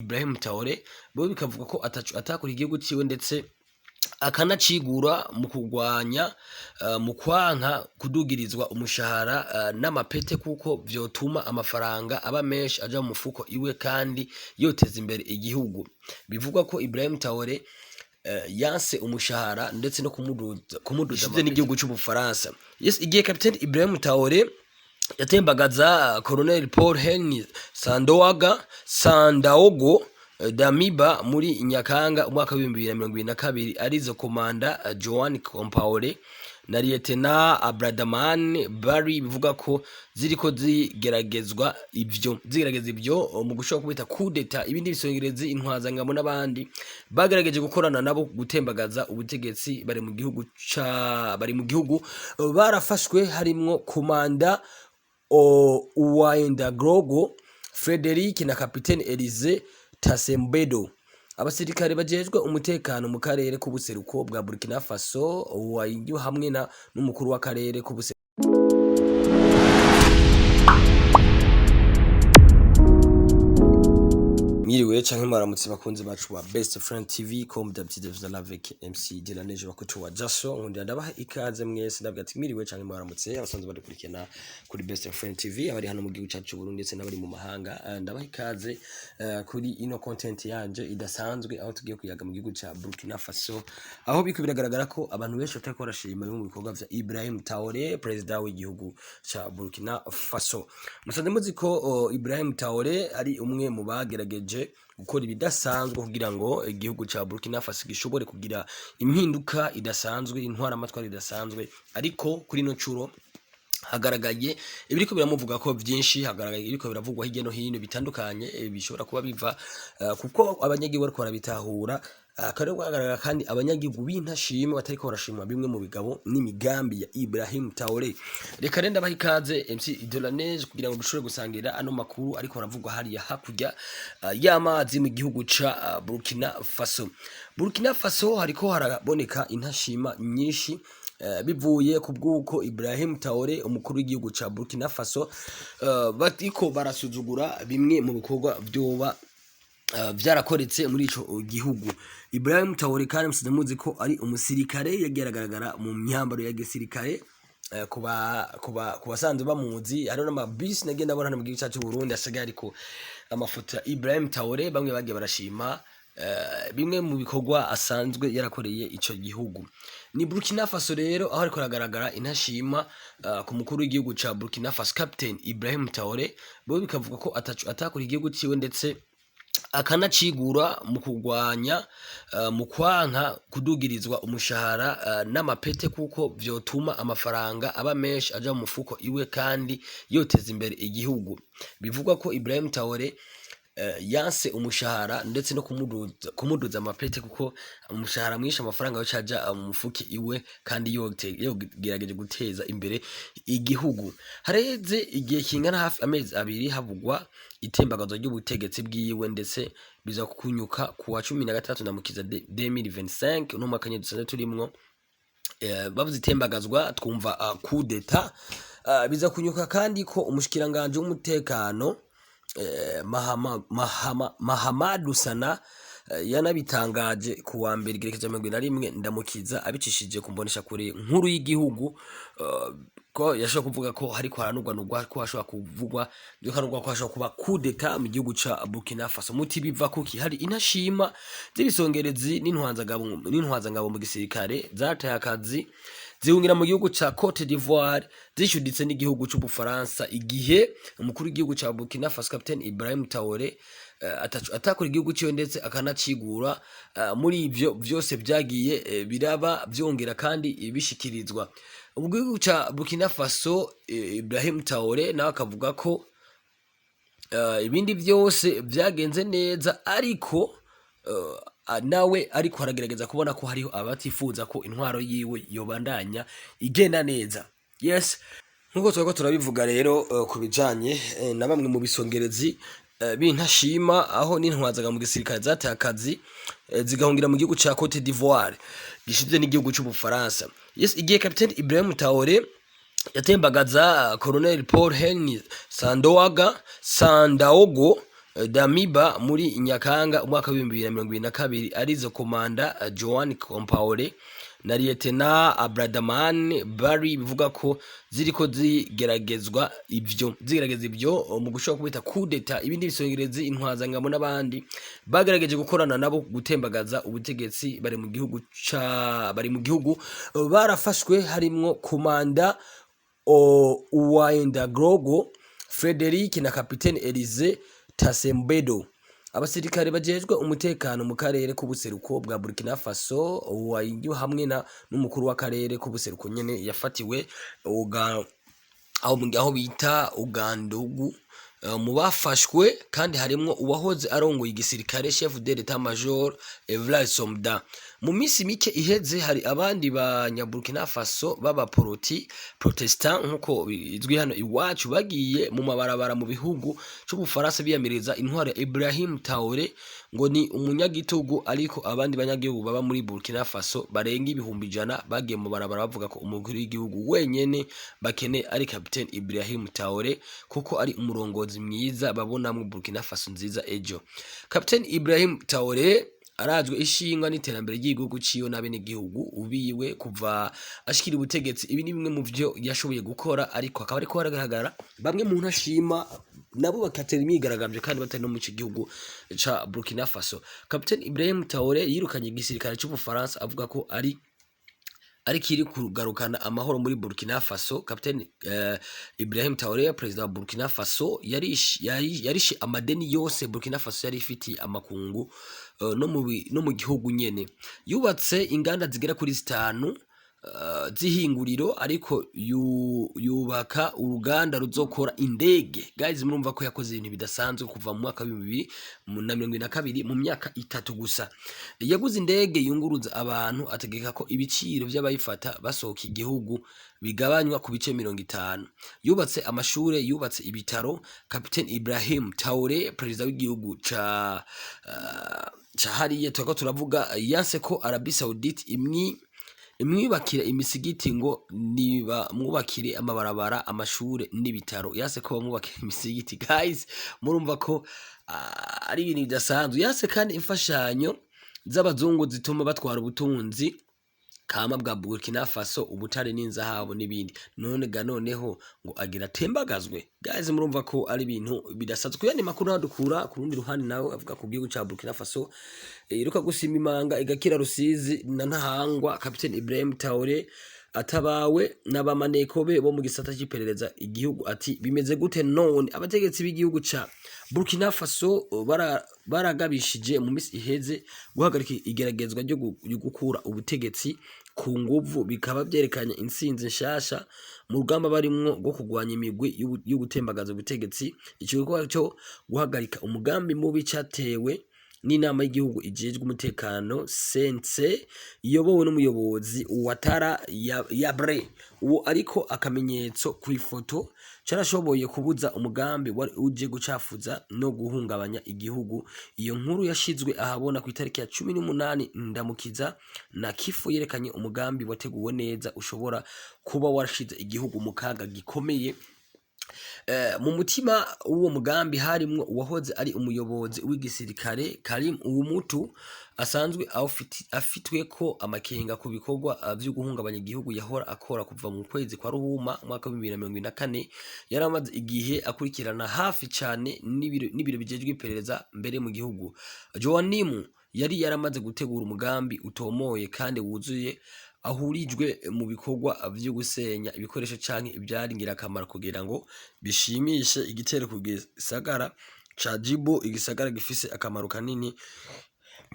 Ibrahim Traore bo bikavuga ko ataco atakora igihugu ciwe, ndetse akanacigura mu kugwanya mu kwanka kudugirizwa umushahara n'amapete, kuko vyotuma amafaranga aba menshi aja mu mufuko iwe kandi yoteza imbere igihugu. Bivugwa ko Ibrahim Traore yanse umushahara ndetse no kumuduza ishize n'igihugu c'Ubufaransa. Yes, igihe Capitaine Ibrahim Traore yatembagaza Colonel Paul Henri Sandoaga Sandaogo Damiba muri Nyakanga umwaka w'2022, arizo komanda Joan Compaoré na Lieutenant Abdraman Barry, bivuga ko ziriko zigeragezwa ivyo zigerageza ivyo mu gushobora kubita coup d'état. Ibindi bisongerezi, intwazangabo n'abandi bagerageje gukorana nabo gutembagaza ubutegetsi bari mu gihugu barafashwe, harimwo komanda Ouedraogo Frederic na Capitaine Elise Tasembedo. Abasirikare bajejwe umutekano mu karere k'ubuseruko bwa Burkina Faso wayo hamwe na n'umukuru w'akarere k'ubuseruko. Mwiriwe canke mwaramutse, bakunzi bacu ba Best Friend TV. Comme d'habitude, vous allez avec MC de la Neige bakutu wa Jaso. Nkundira ndabaha ikaze mwese, ndabwira ati mwiriwe canke mwaramutse abasanzwe badukurikirana kuri Best Friend TV, abari hano mu gihugu cacu c'u Burundi ndetse n'abari mu mahanga. Ndabaha ikaze kuri ino content yanje idasanzwe, aho tugiye kuyaga mu gihugu ca Burkina Faso, aho biko biragaragara ko abantu benshi batariko barashima bimwe mu bikorwa vya Ibrahim Traore, perezida w'igihugu ca Burkina Faso. Musanze muzi ko Ibrahim Traore ari umwe mu bagerageje gukora ibidasanzwe kugira ngo igihugu ca Burkina Faso gishobore kugira impinduka idasanzwe, intwaramatwara idasanzwe. Ariko kuri ino curo hagaragaye ibiriko biramuvuga ko vyinshi, hagaragaye ibiriko biravugwa hirya no hino bitandukanye, bishobora kuba biva kuko abanyagihugu bariko barabitahura. Akaba hagaragara kandi abanyagihugu b'intashima batariko barashima bimwe mu bigabo n'imigambi ya Ibrahim Traore. Reka rero ndabaha ikaze, MC de la Neige, kugira ngo dushobore gusangira ano makuru ariko aravugwa hariya hakurya y'amazi mu gihugu ca Burkina Faso. Burkina Faso hariko haraboneka intashima nyinshi bivuye ku bw'uko Ibrahim Traore, umukuru w'igihugu ca Burkina Faso, bariko barasuzugura bimwe mu bikorwa vyoba vyarakoretse muri ico gihugu. Ibrahim Traore kandi musize muzi ko ari umusirikare, yagiye aragaragara mu myambaro ya gisirikare. Kuba ku basanzwe bamuzi, hariho n'amabisi nagiye ndabona hano mu gihugu cacu Burundi asigaye ariko amafoto ya Ibrahim Traore. Bamwe bagiye barashima bimwe mu bikorwa asanzwe yarakoreye ico gihugu. Ni Burkina Faso rero aho ariko aragaragara intashima ku mukuru w'igihugu ca Burkina Faso, Captain Ibrahim Traore, bo bikavuga ko ataco atakora igihugu ciwe, ndetse akanacigura mu kugwanya mu kwanka kudugirizwa umushahara n'amapete, kuko vyotuma amafaranga aba menshi aja mu mufuko iwe kandi yoteza imbere igihugu. Bivugwa ko Ibrahim Traore yanse umushahara ndetse no kumuduza amapete, kuko umushahara mwinshi, amafaranga yoca aja mu mufuko iwe kandi yogerageje guteza imbere igihugu. Hareze igihe kingana hafi amezi 2 havugwa itembagazwa ry'ubutegetsi bwiwe, ndetse biza kunyuka ku wa 13 Ndamukiza 2025, uno mwaka nyene dusanzwe turimwo. Bavuze itembagazwa twumva coup d'état. Biza kunyuka kandi ko umushikiranganje w'umutekano Mahamadu Sana yanabitangaje ku wa mbere igerekezo 21 Ndamukiza, abicishije ku mbonesha kure nkuru y'igihugu, ko yashobora kuvuga ko hariko haranugwanugwa ko hashobora kuvugwa ko hashobora kuba coup d'état mu gihugu ca Burkina Faso. Muti biva kuki? Hari intashima z'ibisongerezi n'intwazangabo mu gisirikare zataye akazi zihungira mu gihugu ca Cote d'Ivoire, zishuditse n'igihugu c'Ubufaransa, igihe umukuru w'igihugu ca Burkina Faso, Capitaine Ibrahim Traore, atakora igihugu ciwe, ndetse akanacigura muri ivyo vyose vyagiye biraba, vyongera kandi bishikirizwa mu gihugu ca Burkina Faso. Ibrahim Traore nawe akavuga ko ibindi vyose vyagenze neza, ariko nawe ariko aragerageza kubona ko hariho abatifuza ko intwaro yiwe yobandanya igenda neza. Yes, nkuko twariko turabivuga rero, ku bijanye na bamwe mu bisongerezi b'intashima, aho n'intwazaga mu gisirikare zateye akazi zigahungira mu gihugu ca Cote d'Ivoire gishize n'igihugu c'Ubufaransa. Yes, igihe Capitaine Ibrahim Traore yatembagaza Colonel Paul Henri Sandoaga Sandaogo Damiba muri Nyakanga umwaka w'2022, arizo komanda Joan Compaoré na Lieutenant Abdraman Barry, bivuga ko ziriko zigeragezwa ivyo zigerageza ivyo mu gushobora kubita coup d'état. Ibindi bisongerezi, intwazangabo n'abandi bagerageje gukorana nabo gutembagaza ubutegetsi bari mu gihugu barafashwe, harimwo komanda Ouedraogo Frederic na kapitene Elise Tasembedo. Abasirikare bajejwe umutekano mu karere k'ubuseruko bwa Burkina Faso wayo hamwe na n'umukuru w'akarere k'ubuseruko nyene yafatiwe aho bita Ugandugu. Mu bafashwe kandi harimwo uwahoze arongoye igisirikare, chef de l'état major Evrard Somda. Mu minsi mike iheze hari abandi banya Burkina Faso b'abaporoti protestant, nkuko bizwi hano iwacu, bagiye mu mabarabara mu bihugu c'Ubufaransa biyamiriza intwaro ya Ibrahim Traoré, ngo ni umunyagitugu. Ariko abandi banyagihugu baba muri Burkina Faso barenga 100,000 bagiye mu barabara bavuga ko umukuru w'igihugu wenyene bakeneye ari Capitaine Ibrahim Traoré, kuko ari umurongozi mwiza babonamwo Burkina Faso nziza ejo. Capitaine Ibrahim Traoré arazwe ishingwa n'iterambere ry'igihugu ciwe n'abenegihugu ubiwe kuva ashikira ubutegetsi. Ibi ni bimwe mu vyo yashoboye gukora, ariko akaba ariko haragaragara bamwe mu ntashima nabo bakatera imyigaragambyo kandi batari no mu ico gihugu ca Burkina Faso. Capitaine Ibrahim Traoré yirukanye igisirikare c'Ubufaransa, avuga ko ari kiri kugarukana amahoro muri Burkina Faso. Capitaine Ibrahim Traoré, perezida wa Burkina Faso, yarishe amadeni yose Burkina Faso yari ifitiye amakungu no mu gihugu nyene. Yubatse inganda zigera kuri zitanu z'ihinguriro, ariko yubaka uruganda ruzokora indege. Guys, murumva ko yakoze ibintu bidasanzwe kuva mu mwaka w'2022, mu myaka 3 gusa. Yaguze indege yunguruza abantu, ategeka ko ibiciro vy'abayifata basohoka igihugu bigabanywa ku bice 50. Yubatse amashure, yubatse ibitaro. Capitaine Ibrahim Traoré, perezida w'igihugu ca hariya turiko turavuga, yanse ko Arabie Saoudite imwubakira imisigiti, ngo niba mwubakire amabarabara, amashure n'ibitaro. Yase ko bamwubakira imisigiti. Guys, murumva ko ari ibintu bidasanzwe. Yase kandi imfashanyo z'abazungu zituma batwara ubutunzi kama bwa Burkina Faso, ubutare n'inzahabu n'ibindi. None ga noneho ngo agira atembagazwe. Guys, murumva ko ari ibintu bidasanzwe. Kuyandi makuru naho dukura ku rundi ruhande nawe avuga ku gihugu ca Burkina Faso, iruka gusima imanga igakira Rusizi na Ntahangwa. Capitaine Ibrahim Traoré atabawe n'abamaneko be bo mu gisata c'iperereza igihugu, ati bimeze gute none? Abategetsi b'igihugu ca Burkina Faso baragabishije mu misi iheze guhagarika igeragezwa ryo gukura ubutegetsi ku nguvu, bikaba vyerekanye intsinzi nshasha mu rugamba barimwo rwo kurwanya imigwi yo gutembagaza ubutegetsi. Ico gikorwa co guhagarika umugambi mubi catewe n'inama y'igihugu ijejwe umutekano, CNC, iyobowe n'umuyobozi Watara Yabre. Uwo ariko akamenyetso ku ifoto carashoboye kubuza umugambi wari uje gucafuza no guhungabanya igihugu. Iyo nkuru yashizwe ahabona ku itariki ya 18 Ndamukiza na Kifu, yerekanye umugambi wateguwe neza ushobora kuba warashize igihugu mu kaga gikomeye. Mu mutima w'uwo mugambi harimwo uwahoze ari umuyobozi w'igisirikare Karim Uwumutu, asanzwe afitwe ko amakenga ku bikorwa vyo guhungabanya igihugu yahora akora kuva mu kwezi kwa Ruhuma umwaka wa 2024. Yari amaze igihe akurikirana hafi cane n'ibiro bijejwe iperereza mbere mu gihugu. Joanimu yari yaramaze gutegura umugambi utomoye kandi wuzuye, ahurijwe mu bikorwa vyo gusenya ibikoresho canke ivyari ngirakamaro kugira ngo bishimishe igitero ku gisagara ca Jibo, igisagara gifise akamaro kanini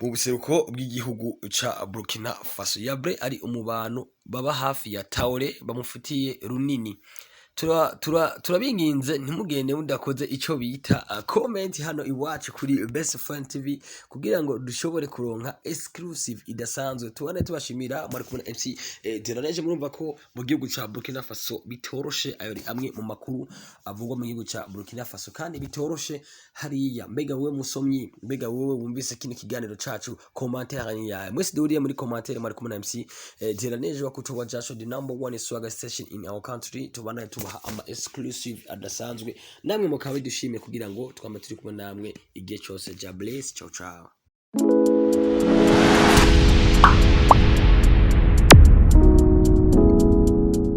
mu buseruko bw'igihugu ca Burkina Faso. Yabre ari mu bantu baba hafi ya Traoré, bamufitiye runini. Turabinginze ntimugende mudakoze ico bita comment hano iwacu kuri Best Friend TV, kugira ngo dushobore kuronka exclusive idasanzwe. Tubane tubashimira, muri kumwe na MC Delaneje. Murumva ko mu gihugu ca Burkina Faso bitoroshe. Ayo ni amwe mu makuru avugwa mu gihugu ca Burkina Faso kandi bitoroshe hariya. Mbega wewe musomyi, mbega wewe wumvise kino kiganiro cacu, commentaire ni yawe? Mwese duhuriye muri commentaire. Muri kumwe na MC Delaneje wa kutoka Jasho, the number one swagger station in our country. Tubane. tubaha ama exclusive adasanzwe, namwe mukaba bidushimiye kugira ngo twama turi kumwe namwe igihe cyose. Ja bless, ciao ciao.